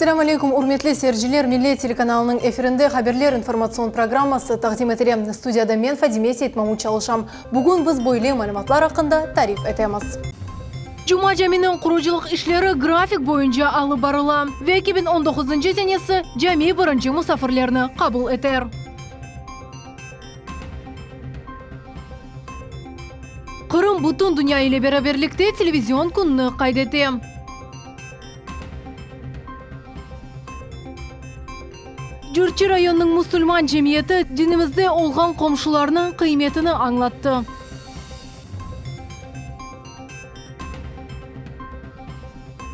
Selâm aleyküm, ürmetli seyirciler! Millet telekanalınıñ efirinde Haberler informatsion programması taqdim etile. Studiyada men, Fadime Seytmamut çalışam. Bugün biz böyle malümatlar aqqında tarif etemiz. Cuma caminiñ qurucılıq işleri grafik boyunca alıp barıla ve 2019-ncı senesi cami birinci musafirlerni qabul eter. Qırım bütün dünya ile beraberlikte televizion kününi qayd ete. Curçı rayonınıñ musulman cemiyeti dinimizde olğan qomşularnıñ qıymetini añlattı.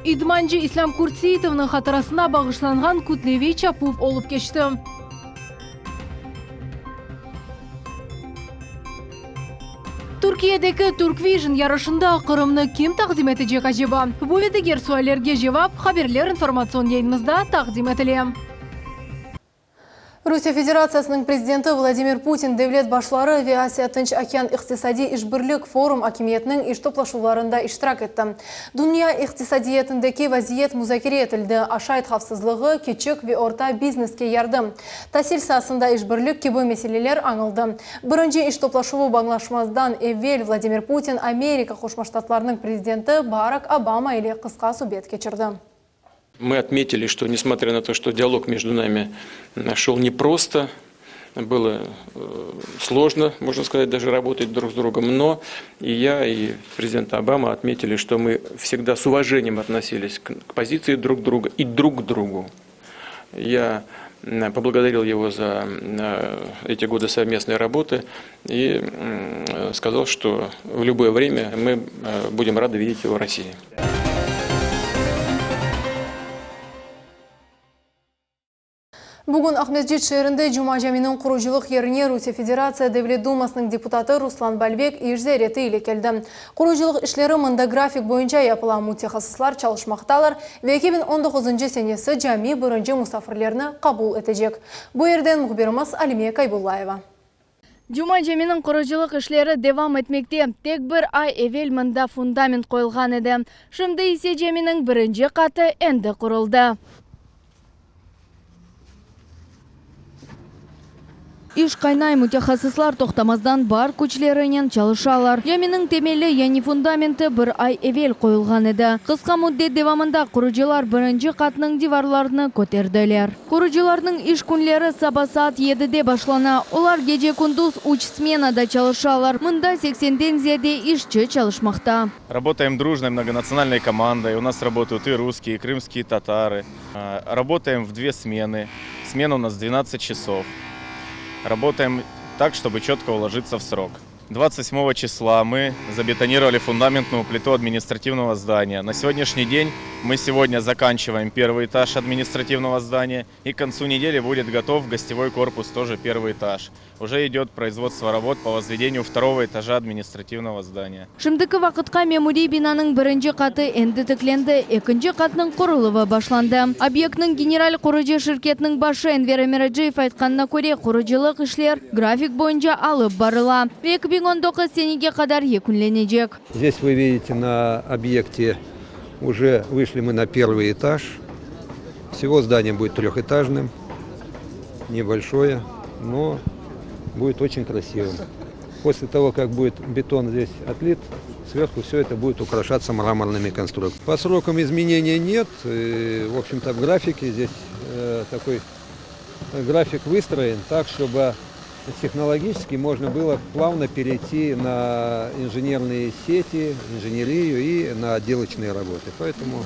İdmancı İslâm Kurtseitovnıñ hatırasına bağışlanğan kütleviy çapuv olıp keçti. Türkiyedeki Turkvision yarışında Qırımnı kim taqdim etecek aceba? Bu ve diger suallerge cevap Haberler informatsion yayınımızda taqdim etile. Rusiye Federatsiyasınıñ prezidenti Vladimir Putin devlet başları ve Asiya-Tınç okean iqtisadiy işbirlik forum akimiyetiniñ iş toplaşuvlarında iştirak etti. Dünya iqtisadiyatındaki vaziyet muzakere etildi, aşayt havfsızlığı, kiçik ve orta bizneske yardım, tasil saasında işbirlik kibi meseleler añıldı. Birinci iş toplaşuvı bañlaşmazdan evel Vladimir Putin Amerika Qoşma Ştatlarınıñ prezidenti Barak Obama ile qısqa subet keçirdi. Мы отметили, что, несмотря на то, что диалог между нами шел непросто, было сложно, можно сказать, даже работать друг с другом, но и я, и президент Обама отметили, что мы всегда с уважением относились к позиции друг друга и друг к другу. Я поблагодарил его за эти годы совместной работы и сказал, что в любое время мы будем рады видеть его в России. Bugün Aqmescit şeerinde Cuma caminiñ qurucılıq yerine Rusiye Federatsiya Devlet Dumasınıñ deputatı Ruslan Balbek iş ziyareti ile keldi. Qurucılıq işleri mında grafik boyunca yapıla, mütehassıslar çalışmaqtalar ve 2019-ncı senesi cami birinci musafirlerni qabul etecek. Bu yerden mühbirimiz Alime Kaybullayeva. Cuma caminiñ qurucılıq işleri devam etmekte. Tek bir ay evel mında fundament qoyulğan edi. Şimdi ise caminiñ birinci qatı endi quruldı. İş qaynay, mütehassıslar toqtamazdan bar küçlerinen çalışalar. Caminiñ temeli, yani fundamenti bir ay evel qoyulğan edi. Qısqa müddet devamında qurucılar birinci qatnıñ divarlarını köterdiler. Qurucılarnıñ iş künleri saba saat yedide başlana. Olar gece-kündüz üç smenada çalışalar. Mında seksenden ziyade işçi çalışmaqta. Работаем дружной многонациональной командой. У нас работают и русские, и крымские татары. Работаем в две смены. Смена у нас 12 часов. Работаем так, чтобы четко уложиться в срок. 27 числа мы забетонировали фундаментную плиту административного здания. На сегодняшний день мы сегодня заканчиваем первый этаж административного здания. И к концу недели будет готов гостевой корпус, тоже первый этаж. Уже идет производство работ по возведению второго этажа административного здания. Şimdiki vaqıtqa memuriy binanıñ birinci qatı endi tiklendi, ekinci qatnıñ quruluvı başlandı. Obyektniñ general qurucı şirketiniñ başı Enver Emiraciyev aytqanına köre, qurucılıq işler grafik boyunca alıp barıla ve 2019 senege qadar yekünlenecek. Здесь вы видите на объекте уже вышли мы на первый этаж. Всего здание будет трехэтажным, небольшое, но будет очень красивым. После того, как будет бетон здесь отлит, сверху все это будет украшаться мраморными конструкциями. По срокам изменений нет. В общем-то, в графике здесь э, такой график выстроен так, чтобы технологически можно было плавно перейти на инженерные сети, инженерию и на отделочные работы. Поэтому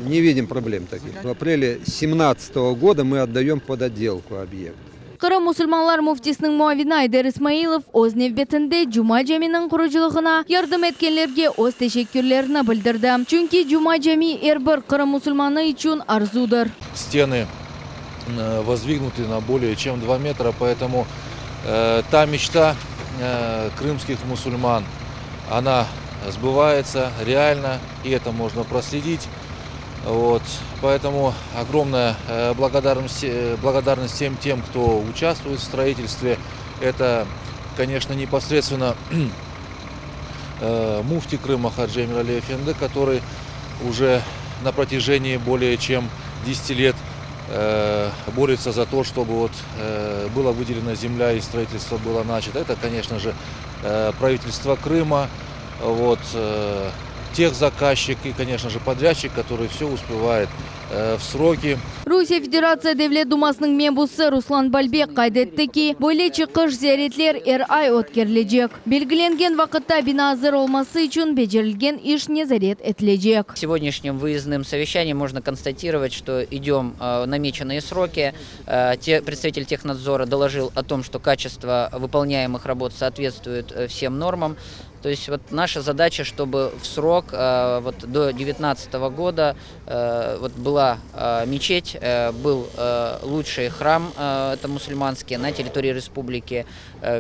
не видим проблем таких. В апреле 2017 года мы отдаем под отделку объект. Qırım musulmanlar müftisiniñ muavini Ayder İsmailov öz nevbetinde Cuma caminiñ qurucılığına yardım etkenlerge öz teşekkürlerini bildirdi. Çünki Cuma cami er bir Qırım musulmanı içün arzudır. Стены воздвигнуты на более чем 2 метра, поэтому та мечта крымских мусульман, она сбывается реально, и это можно проследить. Вот. Поэтому огромная благодарность, благодарность всем тем, кто участвует в строительстве. Это, конечно, непосредственно муфти Крыма Хаджи Эмирали Эфенди, который уже на протяжении более чем 10 let борется за то, чтобы вот была выделена земля и строительство было начато. Это, конечно же, правительство Крыма, вот, техзаказчик и, конечно же, подрядчик, который все успевает в сроки. Rusiye Federatsiya Devlet Dumasınıñ mebusı Ruslan Balbek qayd etti ki, böyle çıqış ziyaretler er ay ötkerilecek. Belgilengen vaqıtta bina azır olması içün becerilgen iş nezaret etilecek. Сегодняшним выездным совещанием можно констатировать, что идем в намеченные сроки. Представитель технадзора доложил о том, что качество выполняемых работ соответствует всем нормам. То есть вот наша задача, чтобы в срок вот до 2019 года вот была мечеть, был лучший храм, это мусульманский, на территории республики,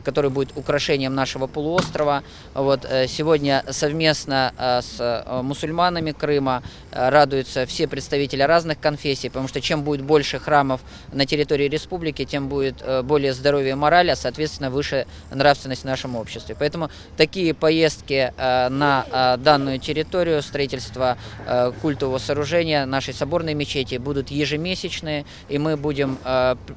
который будет украшением нашего полуострова. Вот, сегодня совместно с мусульманами Крыма радуются все представители разных конфессий, потому что чем будет больше храмов на территории республики, тем будет более здоровье мораль, а соответственно выше нравственность в нашем обществе. Поэтому такие поездки на данную территорию строительства культового сооружения нашей соборной мечети будут ежемесячные, и мы будем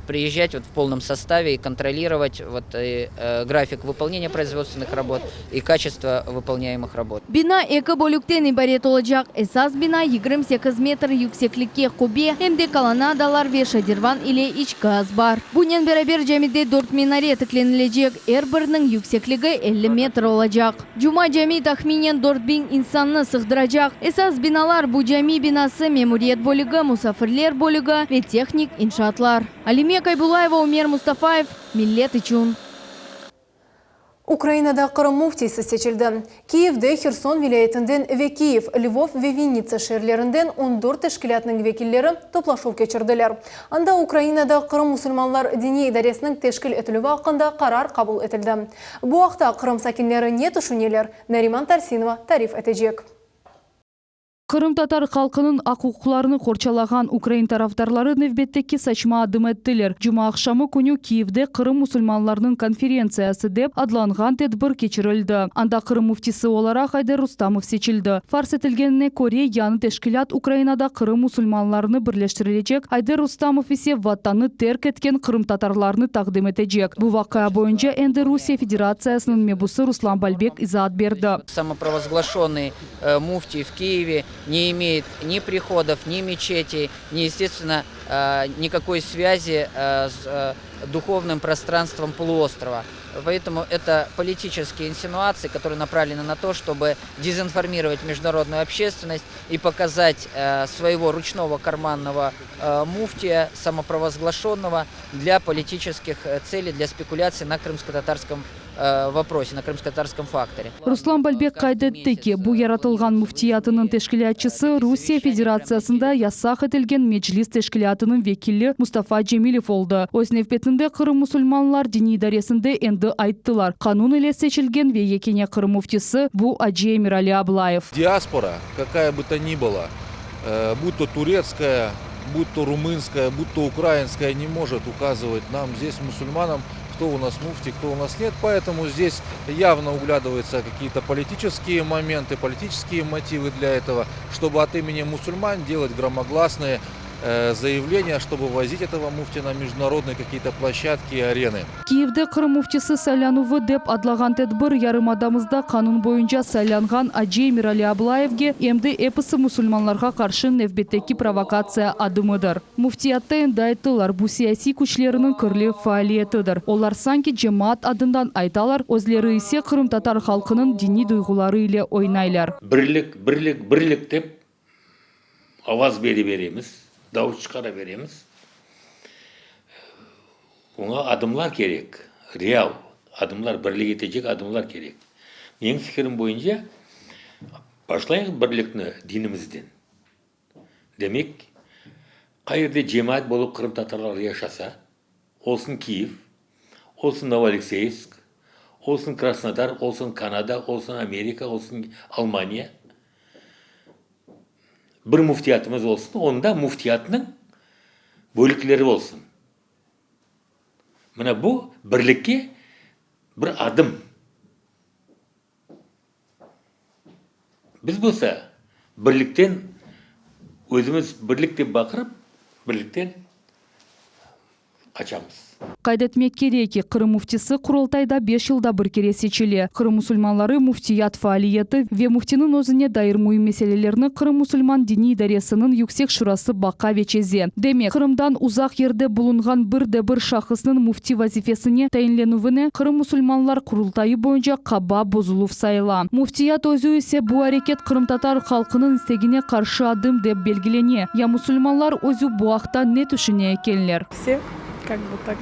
приезжать вот в полном составе и контролировать вот и график выполнения производственных работ и качество выполняемых работ. Bina eki bölükten ibaret olacaq. Esas bina 28 metr yükseklikke qubbe, em de kolonnadalar ve şadirvan ile içki azbar. Bunen beraber camide dört minare tiklenilecek, er biriniñ yüksekligi 50 metr olacaq. Cuma cami tahminen 4000 insannı sığdıracaq. Esas binalar bu cami binası, memuriyet bölügi, musafirler bölügi ve tehnik inşaatlar. Alime Kaybulayeva, Umer Mustafayev, Millet içün. Ukrainada Qırım müftisi seçildi. Kiyevde Herson vilâyetinden ve Kiyev, Lvov ve Vinnitsa şeerlerinden 14 teşkilâtnıñ vekilleri toplaşuv keçirdiler. Anda Ukrainada Qırım musulmanlar diniy idaresiniñ teşkil etilüvi aqqında qarar qabul etildi. Bu aqta Qırım sakinleri ne tüşüneler, Nariman Tarsinova tarif etecek. Qırımtatar halqınıñ aq-uquqlarını qorçalağan ukrain tarafdarları nevbetteki saçma adım ettiler. Cumaaqşamı künü Kiyevde Qırım musulmanlarınıñ konferentsiyası dep adlanğan tedbir keçirildi. Anda Qırım müftisi olaraq Ayder Rustamov seçildi. Farz etilgenine köre, yañı teşkilât Ukrainada Qırım musulmanlarını birleştirilecek, Ayder Rustamov ise Vatannı terk etken qırımtatarlarnı taqdim etecek. Bu vaqia boyunca endi Rusiye Federatsiyasınıñ mebusı Ruslan Balbek izaat berdi. Samoprovozglaşenныy muftiy в Киеве не имеет ни приходов, ни мечетей, ни, естественно, никакой связи с духовным пространством полуострова. Поэтому это политические инсинуации, которые направлены на то, чтобы дезинформировать международную общественность и показать своего ручного карманного муфтия, самопровозглашенного, для политических целей, для спекуляций на крымско-татарском вопросе, на крымско-татарском факторе. Ruslan Balbek qayd etti ki, bu yaratılğan müftiyatınıñ teşkilâtçısı Rusiye Federatsiyasında yasaq etilgen Meclis teşkilâtınıñ vekili Mustafa Cemilev oldı. Öz nevbetinde Qırım musulmanlar diniy idaresinde endi ayttılar, qanun ile seçilgen ve yekâne Qırım müftisi bu acı Emirali Ablayev. Diaspora, kakaya бы то ни была, будь то турецкая, будь то румынская, будь то украинская, не может указывать нам здесь, мусульманам, кто у нас муфти, кто у нас нет. Поэтому здесь явно углядываются какие-то политические моменты, политические мотивы для этого, чтобы от имени мусульман делать громогласные заявления, чтобы возить этого муфти на международные какие-то площадки и арены. Kiyevde Qırım müftisi saylanuvı dep adlağan tedbir yarımadamızda qanun boyunca saylanğan acı Emirali Ablayevge em de episi musulmanlarğa qarşı nevbetteki provokatsiya adımıdır. Müftiyatta endi ayttılar, bu siyasiy küçleriniñ kirli faaliyetidir. Olar sanki cemaat adından aytalar, özleri ise qırımtatar halqınıñ diniy duyğuları ile oynaylar. Birlik, birlik, birlik dep avaz bere beremiz, davuş çıqara beremiz. Oña adımlar kerek, real adımlar, birlik etecek adımlar kerek. Menim fikirim boyunca, başlayıq birlikni dinimizden. Demek, qayerde cemaat bolıp qırımtatarlar yaşasa, olsun Kiyev, olsun Novoalekseyevsk, olsun Krasnodar, olsun Kanada, olsun Amerika, olsun Almaniya, bir müftiyatımız olsun, onda müftiyatnıñ bölükleri olsun. Mına bu birlikke bir adım. Biz bolsa, birlikten özümiz birlik dep baqırıp. Birlikten qaçamız. Qayd etmek kerek ki, Qırım müftisi Qurultayda beş yılda bir kere seçile. Qırım musulmanları müftiyat faaliyeti ve müftiniñ özüne dair müim meselelerni Qırım musulman diniy idaresiniñ Yüksek Şurası baqa ve çeze. Demek, Qırımdan uzaq yerde bulunğan bir de bir şahısnıñ müfti vazifesine tayinlenüvine Qırım musulmanlar Qurultayı boyunca qaba bozuluv sayıla. Müftiyat özü ise bu areket qırımtatar halqınıñ istegine qarşı adım dep belgilene. Ya musulmanlar özü bu aqta ne tüşüne ekenler? Vse, kak bı tak,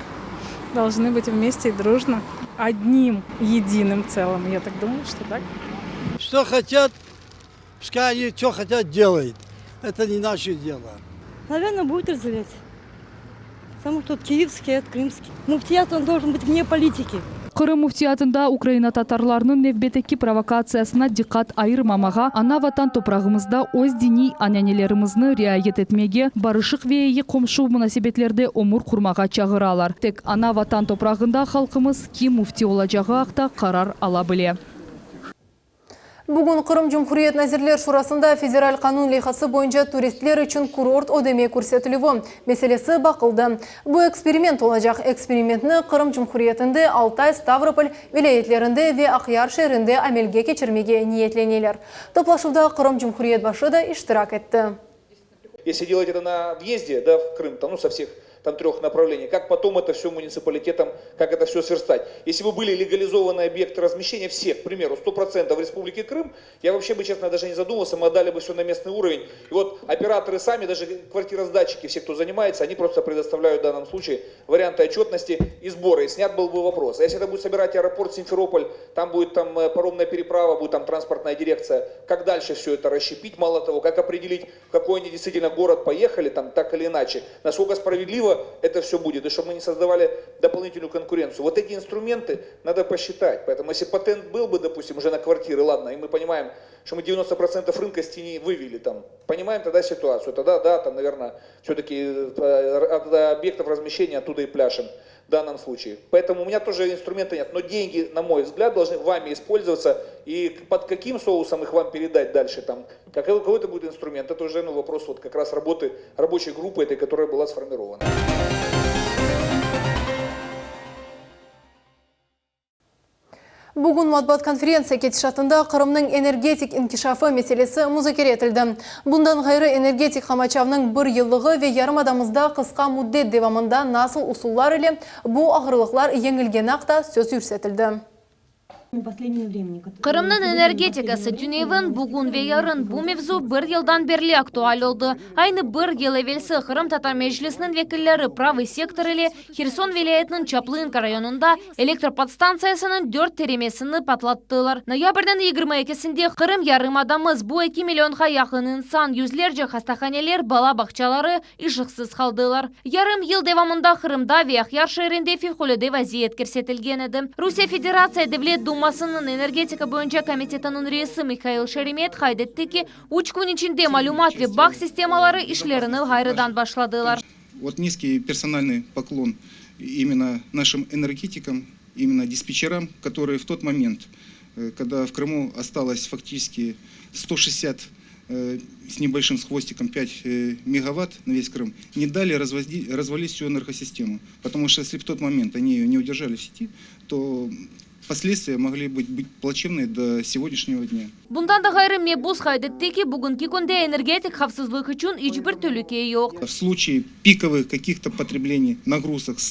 dolžnı bıt vmeste i drujno, odnim edinim tselım, ya tak dumayu, çto tak. Çto hotyat, puskay oni ço hotyat delayut, eto ne naşe delo. Naverno, budet razdelât. Potomu çto kiyevskiy, eto krımskiy. Müftiyat on doljen bıt vne politiki. Qırım müftiyatında Ukraina tatarlarınıñ nevbetteki provokatsiyasına diqqat ayırmamağa, ana-Vatan toprağımızda öz diniy ananelerimizni riayet etmege, barışıq ve eyi qomşu munasebetlerde ömür qurmağa çağıralar. Tek ana-Vatan toprağında halqımız kim müfti olacağı aqta qarar ala bile. Bugün Qırım Cumhuriyet Nazirler Şurasında federal qanun leyhası boyunca turistler içün kurort ödeme körsetilüvi meselesi baqıldı. Bu eksperiment olacaq. Eksperimentni Qırım Cumhuriyetinde, Altay, Stavropol vilâyetlerinde ve Aqyar şeerinde amelge keçirmege niyetleneler. Toplaşuvda Qırım Cumhuriyet başı da iştirak etti. Если делать это на въезде, да, в Крым, там, ну, со всех там трех направлений, как потом это все муниципалитетом, как это все сверстать. Если бы были легализованы объекты размещения все, к примеру, 100% в Республике Крым, я вообще бы, честно, даже не задумался, мы отдали бы все на местный уровень. И вот операторы сами, даже квартиросдатчики, все, кто занимается, они просто предоставляют в данном случае варианты отчетности и сбора, и снят был бы вопрос. А если это будет собирать аэропорт Симферополь, там будет там э, паромная переправа, будет там транспортная дирекция, как дальше все это расщепить, мало того, как определить, в какой они действительно город поехали, там так или иначе, насколько справедливо это все будет, и чтобы мы не создавали дополнительную конкуренцию. Вот эти инструменты надо посчитать. Поэтому если патент был бы, допустим, уже на квартиры, ладно, и мы понимаем, что мы 90% рынка с тени вывели там, понимаем тогда ситуацию, тогда да, там, наверное, все-таки э, от объектов размещения оттуда и пляшем в данном случае. Поэтому у меня тоже инструмента нет. Но деньги, на мой взгляд, должны вами использоваться. И под каким соусом их вам передать дальше, там, какой, какой это будет инструмент, это уже ну, вопрос вот как раз работы рабочей группы этой, которая была сформирована. Bugün matbuat konferentsiya ketişatında Qırımnıñ energetik inkişafı meselesi muzakere etildi. Bundan ğayrı, energetik qamaçavnıñ bir yıllığı ve yarımadamızda qısqa müddet devamında nasıl usullar ile bu ağırlıqlar yeñilgeni aqta söz yürsetildi. Qırımnıñ energetikası, tünevin, bugün ve yarın, bu mevzu bir yıldan berli aktual oldı. Aynı bir yıl evelsi Qırımtatar Meclisiniñ vekilleri Pravıy sektor ile Herson vilâyetiniñ Çaplınka rayonında elektropodstantsiyasınıñ dört tiremesini patlattılar. Noyabrniñ 22-sinde Qırım yarımadamız, bu eki millionğa yaqın insan, yüzlerce hastahaneler, bala bağçaları ışıqsız qaldılar. Yarım yıl devamında Qırımda ve Aqyar şeerinde fevqulâde vaziyet kirsetilgen edi. Rusiye Federatsiya Devlet Dumasınıñ energetika boyunca komitetiniñ reisi Mihail Şeremet qayd etti ki, üç kün içinde malümat ve bağ sistemaları işlerini ğayrıdan başladılar. Вот низкий персональный поклон именно нашим энергетикам, именно диспетчерам, которые в тот момент, э, когда в Крыму осталось фактически 160 э, с небольшим с хвостиком 5 э, мегаватт на весь Крым, не дали развалить всю энергосистему. Потому что если в тот момент они ее не удержали в сети, то последствия могли быть, быть плачевные до сегодняшнего дня. Bundan da ğayrı, mebus qayd etti ki, bugünki künde energetik havfsızlıq içün iç bir telüke yoq. В случае пиковых каких-то потреблений, нагрузок, в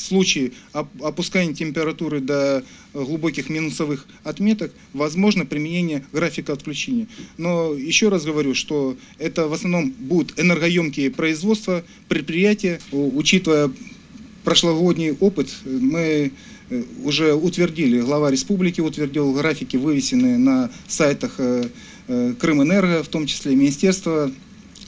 случае опускания температуры до глубоких минусовых отметок, возможно применение графика отключения. Но еще раз говорю, что это в основном будут энергоемкие производства, предприятия. Учитывая прошлогодний опыт, мы э, уже утвердили, глава республики утвердил графики, вывесенные на сайтах э, э, Крымэнерго, в том числе Министерства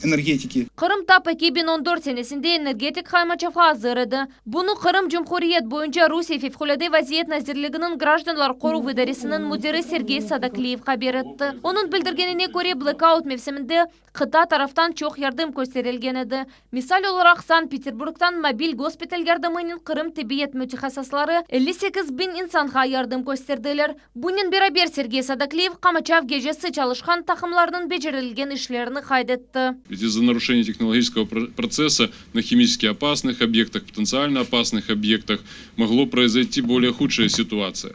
энергетики. Qırım tap 2014 senesinde energetik qamaçavğa azır edi. Bunı Qırım Cumhuriyet boyunca Rusiye Fevqulâde vaziyet nazirliginiñ grajdanlar qoruv idaresiniñ müdiri Sergey Sadakliyev haber etti. Onıñ bildirgenine köre, blekaut mevsiminde qıta taraftan çoq yardım kösterilgen edi. Misal olaraq, Sankt-Peterburgtan mobil gospital yardımınen Qırım tibbiyet mütehassısları 58 biñ insanğa yardım kösterdiler. Bunen beraber Sergey Sadakliyev qamaçav gecesi çalışqan taqımlarnıñ becerilgen işlerini qayd etti. Ведь из-за нарушения технологического процесса на химически опасных объектах, потенциально опасных объектах могло произойти более худшая ситуация.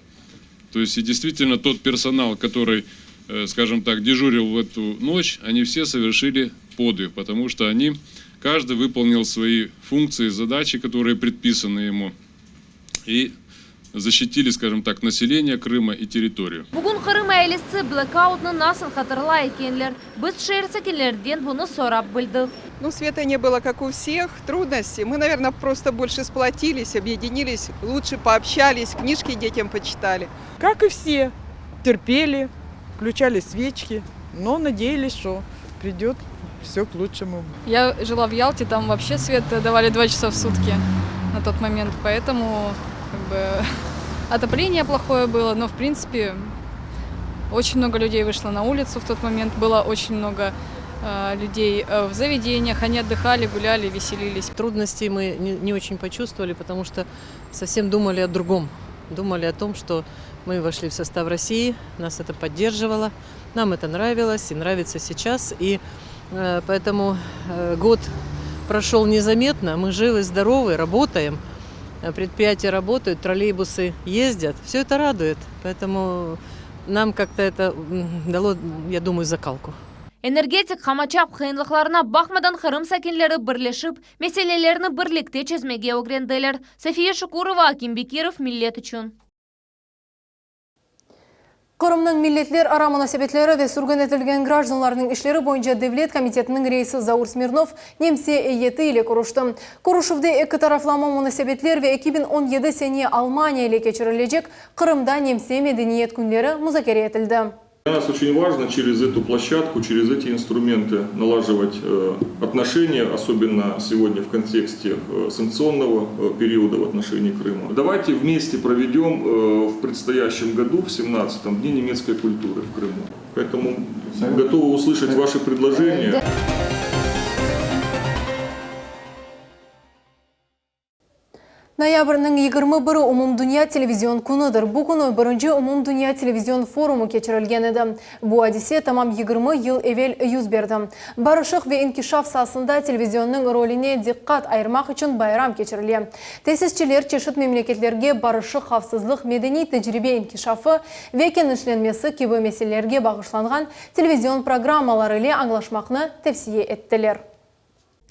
То есть и действительно тот персонал, который, э, скажем так, дежурил в эту ночь, они все совершили подвиг, потому что они, каждый выполнил свои функции, задачи, которые предписаны ему, и защитили, скажем так, население Крыма и территорию. Bugün Qırım ealisi blekautnı nasıl hatırlay ekenler? Biz şeer sakinlerinden bunı sorap bildik. Ну, света не было, как у всех, трудности. Мы, наверное, просто больше сплотились, объединились, лучше пообщались, книжки детям почитали. Как и все, терпели, включали свечки, но надеялись, что придет все к лучшему. Я жила в Ялте, там вообще свет давали 2 часа в сутки на тот момент, поэтому как бы отопление плохое было, но в принципе очень много людей вышло на улицу в тот момент, было очень много э, людей э, в заведениях, они отдыхали, гуляли, веселились. Трудностей мы не, не очень почувствовали, потому что совсем думали о другом. Думали о том, что мы вошли в состав России, нас это поддерживало, нам это нравилось и нравится сейчас. И э, поэтому э, год прошел незаметно, мы живы, здоровы, работаем, э, предприятия работают, троллейбусы ездят, все это радует. Поэтому нам как-то это дало, я думаю, закалку. Energetik qamaçav qıyınlıqlarına baqmadan Qırım sakinleri birleşip, meselelerni birlikte çezmege ögrendiler. Safiye Şukurova, Akim Bekirov, Millet içün. Qırımnıñ milletlerara munasebetleri ve sürgün etilgen grajdanlarnıñ işleri boyunca Devlet komitetiniñ reisi Zaur Smirnov nemse eyyeti ile körüşti. Körüşüvde eki taraflama munasebetler ve 2017 sene Almaniya ile keçirilecek Qırımda nemse medeniyet künleri muzakere etildi. Для нас очень важно через эту площадку, через эти инструменты налаживать э, отношения, особенно сегодня в контексте э, санкционного э, периода в отношении Крыма. Давайте вместе проведем в предстоящем году, в 17-м, Дни немецкой культуры в Крыму. Поэтому готовы услышать ваши предложения. Noyabrniñ 21-i Umumdünya televizion künüdir. Bu künü birinci Umumdünya televizion forumı keçirilgen edi. Bu adise tamam 20 yıl evel yüz berdi. Barışıq ve inkişaf saasında televizionnıñ rolüne diqqat ayırmaq içün bayram keçirile. Tesisçiler çeşit memleketlerge barışıq, havfsızlıq, medeniy tecribe inkişafı ve kenişlenmesi kibi meselelerge bağışlanğan televizion programmaları ile añlaşmaqnı tevsiye ettiler.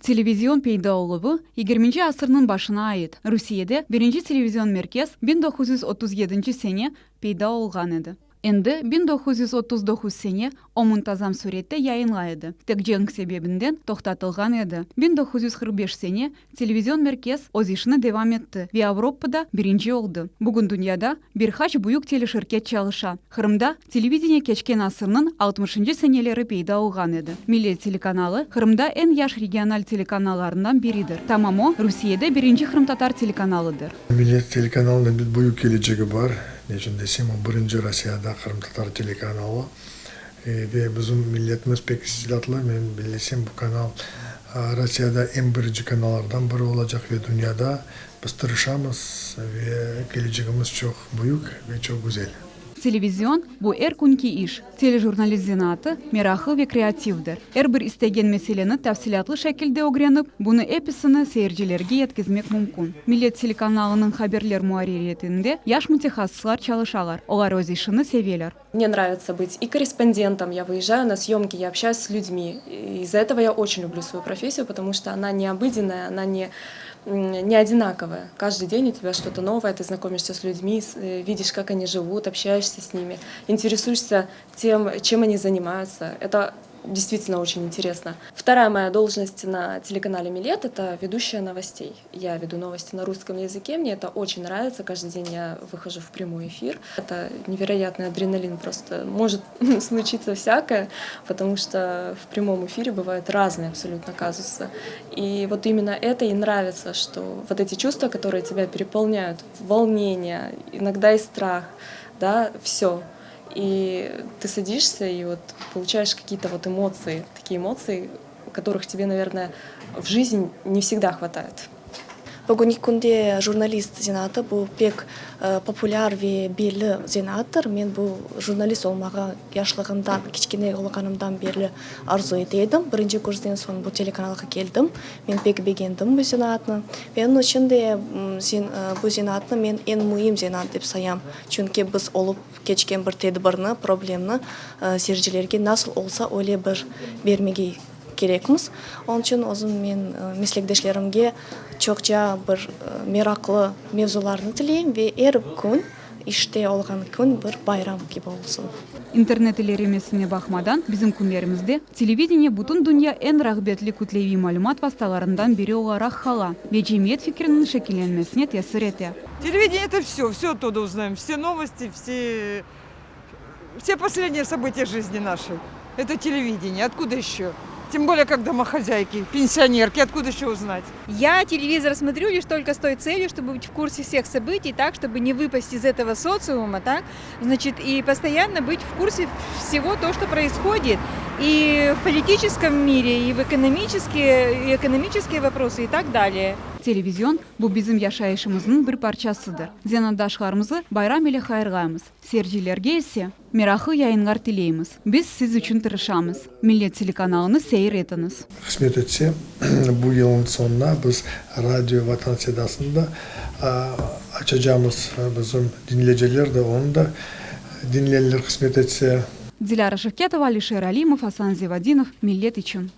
Televizion peyda oluvı yigirminci asırnıñ başına ait. Rusiyede birinci televizion merkez 1937 sene peyda olğan edi. Endi 1939 sene o muntazam sürette yayınlay edi, tek cenk sebebinden toqtatılğan edi. 1945 sene televizion merkez öz işini devam etti ve Avropada birinci oldı. Bugün dünyada bir qaç büyük teleşirket çalışa. Qırımda televideniye keçken asırnıñ altmışıncı seneleri peyda olğan edi. Millet telekanalı, Qırımda eñ yaş regional telekanallarından biridir. Tamam o, Rusiyede birinci qırımtatar telekanalıdır. Millet telekanalınıñ bir büyük kelecegi bar. Ne içün desem, o birinci Rossiyada qırımtatar telekanalı. Ve bizim milletimiz pek istidatlı. Men bellesem, bu kanal Rossiyada eñ birinci kanallardan biri olacaq ve dünyada. Biz tırışamız ve kelecegimiz çoq büyük ve çoq güzel. Televizion, bu er künki iş. Telejurnalist zenaatı meraqlı ve kreativdir. Er bir istegen meseleni tafsilâtlı şekilde ögrenip, bunı episini seyircilerge yetkizmek mümkün. Millet telekanalınıñ haberler muarririyetinde yaş mütehassıslar çalışalar, olar öz işini seveler. Мне нравится быть и корреспондентом, я выезжаю на съемки, я общаюсь с людьми. Из-за этого я очень люблю свою профессию, потому что она не обыденная, она не, не одинаковая. Каждый день у тебя что-то новое, ты знакомишься с людьми, э, видишь, как они живут, общаешься с ними, интересуешься тем, чем они занимаются. Это действительно очень интересно. Вторая моя должность на телеканале «Милет» — это ведущая новостей. Я веду новости на русском языке, мне это очень нравится. Каждый день я выхожу в прямой эфир. Это невероятный адреналин, просто может случиться всякое, потому что в прямом эфире бывают разные абсолютно казусы. И вот именно это и нравится, что вот эти чувства, которые тебя переполняют, волнение, иногда и страх, да, все. И ты садишься и вот получаешь какие-то вот эмоции, такие эмоции, которых тебе, наверное, в жизни не всегда хватает. Bugünki künde jurnalist zenaatı bu pek populâr ve belli zenaattır. Men bu jurnalist olmağa yaşlığımdan, kiçkene olğanımdan berli arzu ete edim. Birinci kursden soñ bu telekanalğa keldim. Men pek begendim bu zenaatnı. Ve onıñ içün de bu zenaatnı men eñ müim zenaat dep sayam. Çünki biz olıp keçken bir tedbirni, problemni seyircilerge nasıl olsa öyle bir bermege kerekmiz. Onıñ içün özüm men meslekdeşlerimge çoqça bir meraqlı mevzularnı tileyim ve er kün, işte olğan kün bir bayram kibi olsun. İnternet ilerimesine baqmadan, bizim künlerimizde televideniye bütün dünya eñ rağbetli kütleviy malümat vastalarından biri olaraq qala ve cemiyet fikriniñ şekillenmesine tesir ete. Televideniye это все, все оттуда узнаем, все новости, все все последние события жизни нашей. Это телевидение, откуда еще? Тем более, как домохозяйки, пенсионерки, откуда еще узнать? Я телевизор смотрю лишь только с той целью, чтобы быть в курсе всех событий, так, чтобы не выпасть из этого социума, так, значит, и постоянно быть в курсе всего то, что происходит и в политическом мире, и в экономические, и экономические вопросы, и так далее. Televizion, bu bizim yaşayışımıznıñ bir parçasıdır. Zenaatdaşlarımızı bayram ile hayırlaymız, seyircilerge ise meraqlı yayınlar tileymiz. Biz siz içün tırışamız. Millet telekanalını seyir etiñiz. Qısmet etse, bu yılnıñ soñuna biz Radio Vatan Sedasını da açacamız. Bizim diñleyiciler de onı da diñlerler, qısmet etse. Dilâra Şevketova, Alişer Alimov, Asan Zevadinov, Millet içün.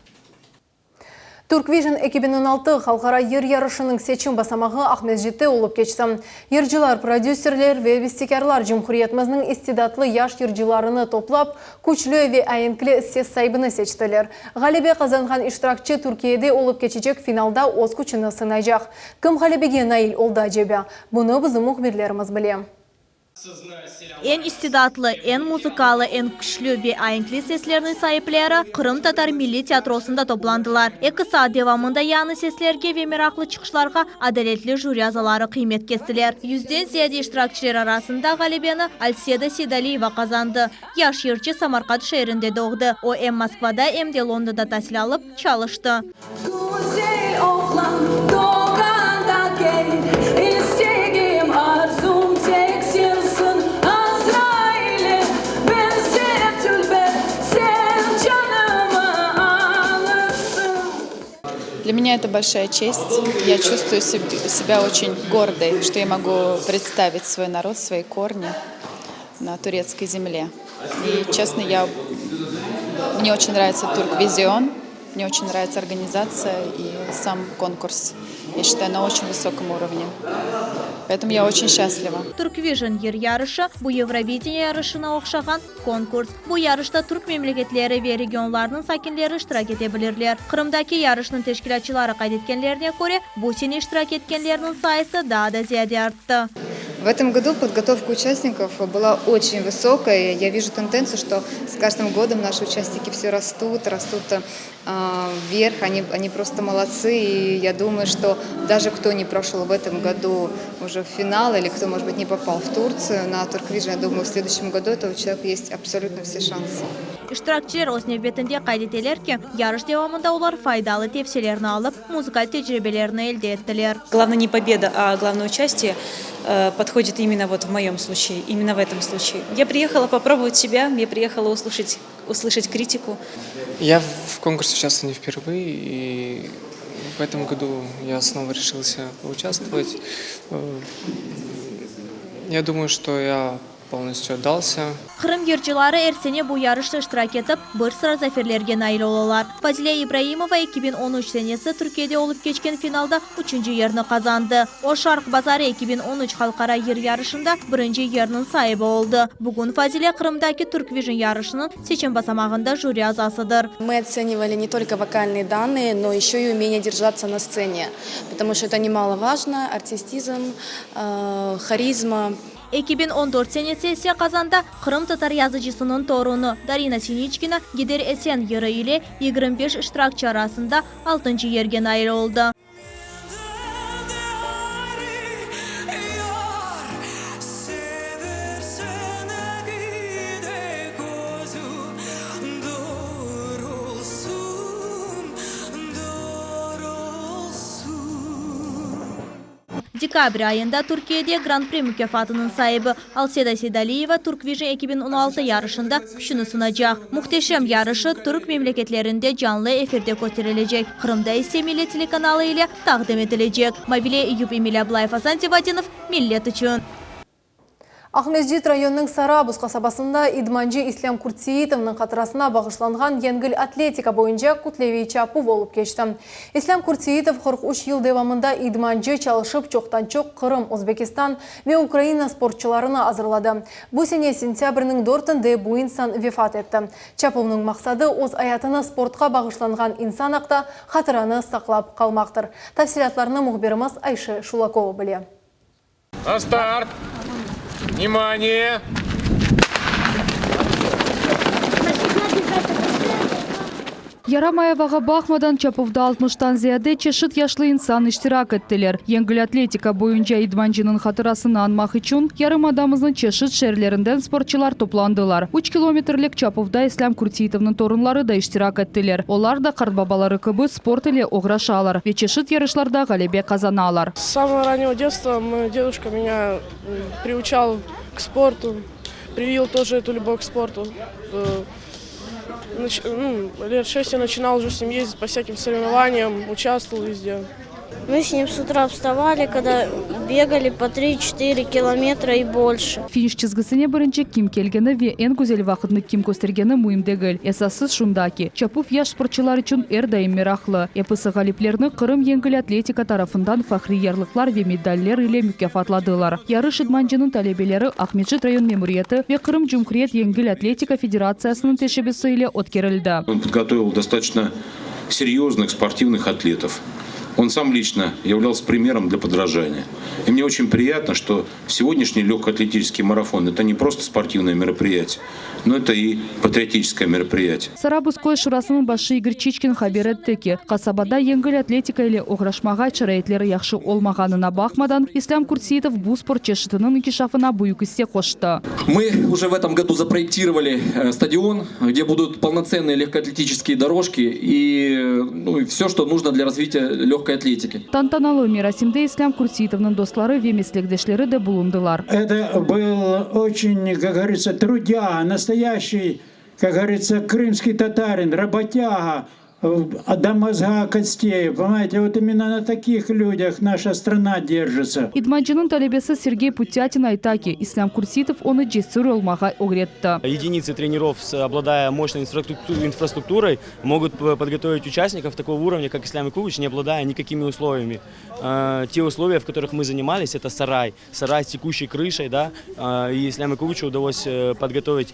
Turkvision 2016 halqara yır yarışınıñ seçim basamağı Aqmescitte olıp keçti. Yırcılar, prodüserler ve bestekârlar cumhuriyetimizniñ istidatlı yaş yırcılarını toplap, küçlü ve aenkli ses saibini seçtiler. Ğalebe qazanğan iştirakçi Türkiyede olıp keçecek finalda öz küçüni sınaycaq. Kim ğalebege nail oldı aceba? Bunı bizim mühbirlerimiz bile. Eñ istidatlı, eñ muzıkalı, eñ küçlü ve aenkli seslerniñ saipleri Qırımtatar milliy teatrosında toplandılar. Eki saat devamında yañı seslerge ve meraqlı çıqışlarğa adaletli jüri azaları qıymet kestiler. Yüzden ziyade iştirakçiler arasında ğalebeni Alseda Seydaliyeva qazandı. Yaş yırcı Samarqand şeerinde doğdı. O, em Moskvada, em de Londonda tasil alıp, çalıştı. Güzel oğlan doğğanda kel, İstegim, arzum tek sensiñ, Azraile, beñzer dülber, Sen canımı alırsıñ. Для меня это большая честь. Я чувствую себя очень гордой, что я могу представить свой народ, свои корни на турецкой земле. И, честно, я, мне очень нравится Турквизион, мне очень нравится организация и сам конкурс. Я считаю, на очень высоком уровне. Поэтому я очень счастлива. Turkvision yır yarışı, bu Eurovideniye yarışına oqşağan konkurs. Bu yarışta türk memleketleri ve regionlarınıñ sakinleri iştirak ete bilirler. Qırımdaki yarışnıñ teşkilâtçıları qayd etkenlerine köre, bu sene iştirak etkenlerniñ sayısı daa da ziyade arttı. В этом году подготовка участников была очень высокой. Я вижу тенденцию, что с каждым годом наши участники все растут, растут вверх, они, они просто молодцы. И я думаю, что даже кто не прошел в этом году уже в финал или кто, может быть, не попал в Турцию на Турквижн, я думаю, в следующем году этого человека есть абсолютно все шансы. İştirakçiler öz nevbetinde qayd eteler ki, yarış devamında olar faydalı tevsiyelerni alıp, muzıkal tecribelerni elde ettiler. Главное не победа, а главное участие э, подходит именно вот в моем случае, именно в этом случае. Я приехала попробовать себя, я приехала услышать, услышать критику. Я в конкурсе участвую не впервые, и в этом году я снова решился поучаствовать. Э, Я думаю, что я полностью отдался. Qırım yırcıları er sene bu yarışta iştirak etip, bir sıra zaferlerge nail olalar. Fazile İbraimova 2013 senesi Türkiyede olıp keçken finalda üçünci yerni qazandı. O Şarq bazarı 2013 halqara yır yarışında birinci yerniñ saibi oldı. Bugün Fazile Qırımdaki Turkvision yarışınıñ seçim basamağında jüri azasıdır. Мы оценивали не только вокальные данные, но еще и умение держаться на сцене, потому что это немаловажно, артистизм, э, харизма. 2014 senesi ise Qazanda qırımtatar yazıcısınıñ torunı Darina Siniçkina Gider esen yırı ile 25 iştirakçi arasında altıncı yerge nail oldı. Seversen de közü doğrulsun, doğrulsun. Dekabr ayında Türkiyede Gran-pri mukâfatınıñ saibi Alseda Seydaliyeva Turkvision 2016 yarışında küçüni sınacaq. Muhteşem yarışı türk memleketlerinde canlı efirde kösterilecek, Qırımda ise Millet telekanalı ile taqdim etilecek. Mavile Eyüp, Emil Ablayev, Asan Sevadinov, Millet içün. Aqmescit rayonınıñ Sarabuz qasabasında idmancı İslâm Kurtseitovnıñ hatırasına bağışlanğan yengil atletika boyunca kütleviy çapuv olıp keçti. İslâm Kurtseitov 43 yıl devamında idmancı çalışıp, çoqtan-çoq Qırım, Özbekistan ve Ukraina sportçılarını azırladı. Bu sene sentâbrniñ dörtünde bu insan vefat etti. Çapuvnıñ maqsadı, öz ayatını sportqa bağışlanğan insan aqta hatıranı saqlap qalmaqtır. Tafsilâtlarnı mühbirimiz Ayşe Şulakova bile. Na start! Vnimaniye! Yaramay avağa baqmadan, çapuvda altmıştan ziyade çeşit yaşlı insan iştirak ettiler. Yengil atletika boyunca idmancınıñ hatırasını añmaq içün yarımadamıznıñ çeşit şeerlerinden sportçılar toplandılar. Üç kilometrlik çapuvda İslâm Kurteitovnıñ torunları da iştirak ettiler. Olar da qartbabaları kibi sport ile oğraşalar ve çeşit yarışlarda ğalebe qazanalar. С самого раннего детства мой дедушка меня приучал к спорту, привил тоже эту любовь к спорту. Ну, лет шесть я начинал уже с ним ездить по всяким соревнованиям, участвовал везде. Мы с ним с утра вставали, когда бегали по 3-4 километра и больше. Finiş çizgisine birinci kim kelgeni ve eñ güzel vaqıtnı kim köstergeni müim degil. Esası şunda ki, çapuv yaş sportçılar içün er daim meraqlı. Episi ğaliplerni Qırım yengil atletika tarafından fahriy yarlıqlar ve medaller ile mukâfatladılar. Yarış idmancınıñ talebeleri Aqmescit rayon memuriyeti ve Qırım Cumhuriyet yengil atletika federatsiyasınıñ teşebbüsi ile ötkerildi. On podgotovil dostatoçno seryozных sportivных atletov. On sam lično являлся примером для подражания. И мне очень приятно, что сегодняшний легкоатлетический марафон – это не просто спортивное мероприятие, но это и патриотическое мероприятие. Sarabuz köy şurasınıñ başı İgor Çiçkin haber etti ki, qasabada yengil atletika ile oğraşmağa şaraitleri yahşı olmağanına baqmadan, İslâm Kurtseitov bu sport çeşitiniñ inkişafına büyük isse qoştı. Мы уже в этом году запроектировали стадион, где будут полноценные легкоатлетические дорожки и, ну, и все, что нужно для развития легкой атлетики. Tantanalı merasimde İslâm Kurtseitovnıñ dostları ve meslekdeşleri de bulundılar. Это был очень, как говорится, трудяга, настоящий, как говорится, крымский татарин, работяга, до мозга костей. Понимаете, вот именно на таких людях наша страна держится. İdmancınıñ talebesi Sergey Putâtin ayta ki, İslâm Kurtseitov onı cesür olmağa ögretti. Единицы тренеров, обладая мощной инфраструктурой, могут подготовить участников такого уровня, как Ислам Якубович, не обладая никакими условиями. Те условия, в которых мы занимались, это сарай, сарай с текущей крышей, да, и Исляму Якубовичу удалось подготовить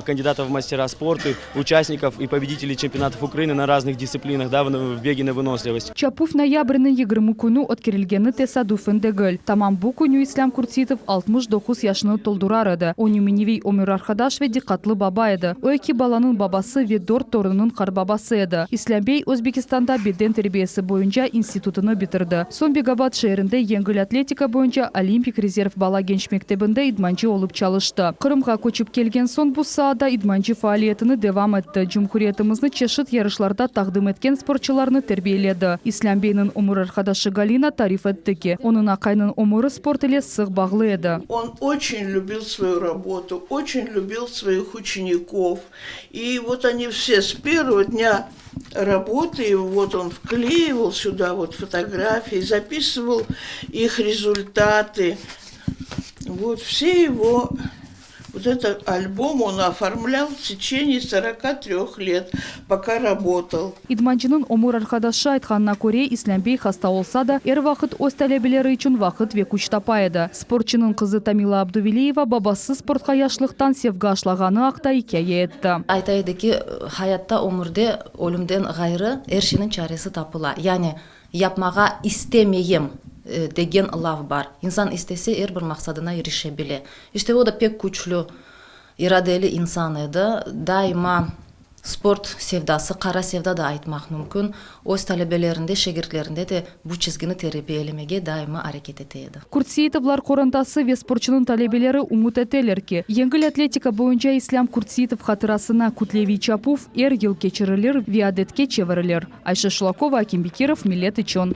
кандидатов в мастера спорта, участников и победителей чемпионатов Украины на разных дисциплинах, да, в беге на выносливость. Çapuv noyabrniñ 20 künü ötkerilgeni tesadüfen degil. Tamam bu künü İslâm Kurtseitov 69 yaşını toldurar edi. O nümüneviy ömür arqadaş ve diqqatlı baba edi. O eki balanıñ babası ve dört torunınıñ qartbabası edi. İslâm bey Özbekistanda beden terbiyesi boyunca institutını bitirdi. Soñ Begabad şeerinde yengil atletika boyunca Olimpik rezerv bala genç mektebinde idmancı olıp çalıştı. Qırımğa köçip kelgen soñ bu saada idmancı faaliyetini devam etti, cumhuriyetimizni çeşit yarışlarda taqdim etken sportçılarnı terbiyeledi. İslâm beyniñ ömür arqadaşı Galina tarif etti ki, onıñ aqaynıñ ömüri sport ile sıq bağlı edi. On oçen lübil svoyu rabotu, oçen lübil svoih uçenikov. I vot oni vse s pervogo dnâ raboty, vot on vkleival süda vot fotografii, zapisoval ih rezultaty. Vot vse ego vot eto albom on oformlyal v teçeniye soroka tröh let, poka rabotal. İdmancınıñ ömür arqadaşı aytqanına köre, İslâm bey hasta olsa da, er vaqıt öz talebeleri içün vaqıt ve küç tapa edi. Sportçunıñ qızı Tamila Abduveliyeva babası sportqa yaşlıqtan sevgi aşlağanı aqta ikâye etti. Ayta edi ki, hayatta, ömürde ölümden ğayrı er şeyniñ çaresi tapıla. Yani, yapmağa istemeyim degen laf bar. İnsan istese, er bir maqsadına irişe bile. İşte, o da pek küçlü iradeli insan edi. Daima Sport sevdası, qara sevda da aytmaq mümkün, öz talebelerinde, şegirtlerinde de bu çizgini terbiyelemege daima areket ete edi. Kurtseitovlar qorantası ve sportçunıñ talebeleri ümüt eteler ki, yengil atletika boyunca İslâm Kurtseitov hatırasına kütleviy çapuv er yıl keçirilir ve adetke çevirilir. Ayşe Şulakova, Akim Bekirov, Millet içün.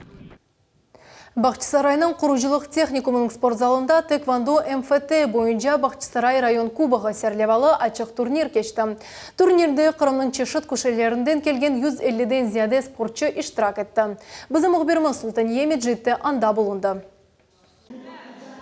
Bağçasaraynıñ qurucılıq tehnikumınıñ sportzalında Tekvando MFT boyunca Bağçasaray rayon kuboğı serlevalı açıq turnir keçti. Turnirde Qırımnıñ çeşit köşelerinden kelgen 150-den ziyade sportçı iştirak etti. Bizim mühbirimiz Sultaniye Mecit de anda bulundı.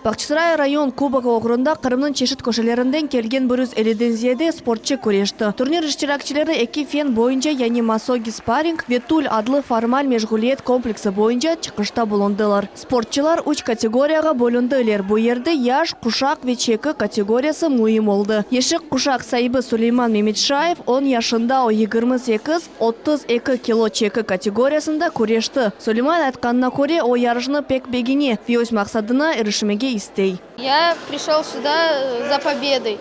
Bağçasaray rayon kuboğı oğrunda Qırımnıñ çeşit köşelerinden kelgen bir 150-den ziyade sportçı küreşti. Turnir iştirakçileri eki fen boyunca, yani masogi sparring ve tul adlı formal meşğuliyet kompleksi boyunca çıqışta bulundılar. Sportçılar üç kategoriyağa bölündiler, bu yerde yaş, quşaq ve çeki kategoriyası müim oldı. Yeşil quşaq saibi Suleyman Memetşayev on yaşında, o 28, 32 kilo çeki kategoriyasında küreşti. Suleyman aytqanına köre, o yarışnı pek begene ve öz maqsadına irişmege istey. Ya prişel süda za pobedoy.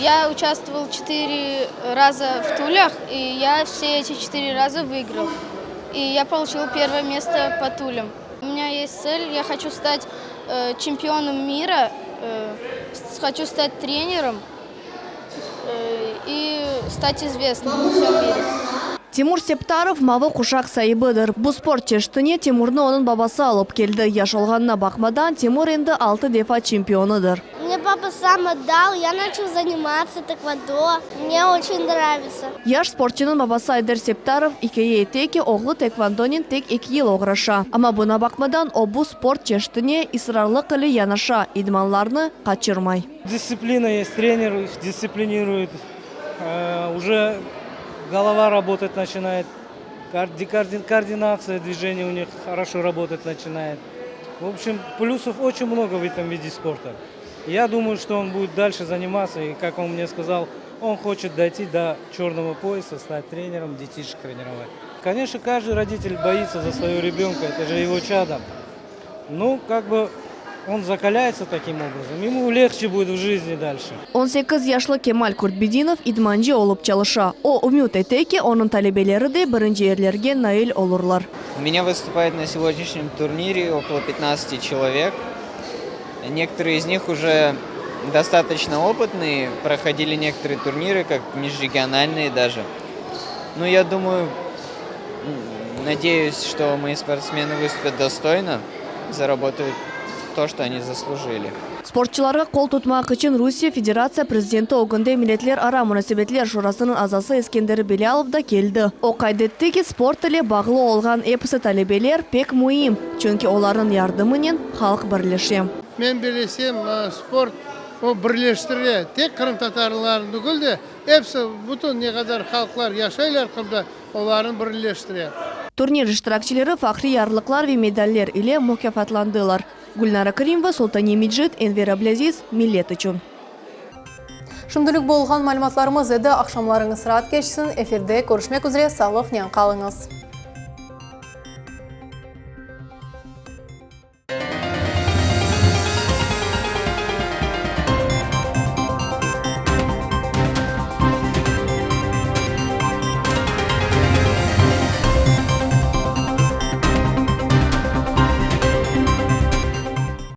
Ya uçastvoval çetıre raza v Tulях, i ya vse eti çetıre raza vıigral. I ya poluçil pervoye mesto po Tulям. U menya est tsel, ya hoçu stat çempionom mira, hoçu stat trenerom i stat izvestnym vo vsem mire. Timur Septarov mavı quşaq saibidir. Bu sport çeşitine Timurnı onıñ babası alıp keldi. Yaş olğanına baqmadan, Timur endi altı defa çempionıdır. Mne papa sam otdal, ya načal zanimatsa tekvandо, mne oçen nravitsa. Yaş sportçunıñ babası Ayder Septarov ikâye ete ki, oğlu tekvandonen tek eki yıl oğraşa. Amma buña baqmadan, o bu sport çeşitine israrlıq ile yanaşa, idmanlarnı qaçırmay. Distsiplina est, trener ih distsipliniruet, Уже голова работать начинает, координация движений у них хорошо работать начинает. В общем, плюсов очень много в этом виде спорта. Я думаю, что он будет дальше заниматься, и, как он мне сказал, он хочет дойти до черного пояса, стать тренером, детишек тренировать. Конечно, каждый родитель боится за своего ребенка, это же его чадо. Ну, как бы он закаляется таким образом, ему легче будет в жизни дальше. 18 yaşlı Kemal Kurtbedinov idmancı olıp çalışa. O, ümüt ete ki, onıñ talebeleri de birinci yerlerge nail olurlar. У меня выступает на сегодняшнем турнире около 15 человек. Некоторые из них уже достаточно опытные, проходили некоторые турниры, как межрегиональные даже. Ну, я думаю, надеюсь, что мои спортсмены выступят достойно, заработают то, что они заслужили. Sportçılarğa qol tutmaq içün Rusiye Federatsiya prezidenti ögünde Milletlerara munasebetler şurasınıñ azası Eskender Bilâlov da keldi. O qayd etti ki, sport ile bağlı olğan episi talebeler pek müim, çünki olarnıñ yardımınen halq birleşe. Men bilesem, sport o birleştire, tek qırımtatarlarnı tügül de, episi, bütün ne qadar halqlar yaşaylar Qırımda, olarnı birleştire. Turnir iştirakçileri fahriy yarlıqlar ve medaller ile mukâfatlandılar. Gülnara Kerimova, Sultaniye Mecit, Enver Ablâziz, Millet içün. Şimdilik bu olğan malümatlarımız edi. Aqşamlarıñız raat keçsin, efirde körüşmek üzre, sağlıqnen qalıñız.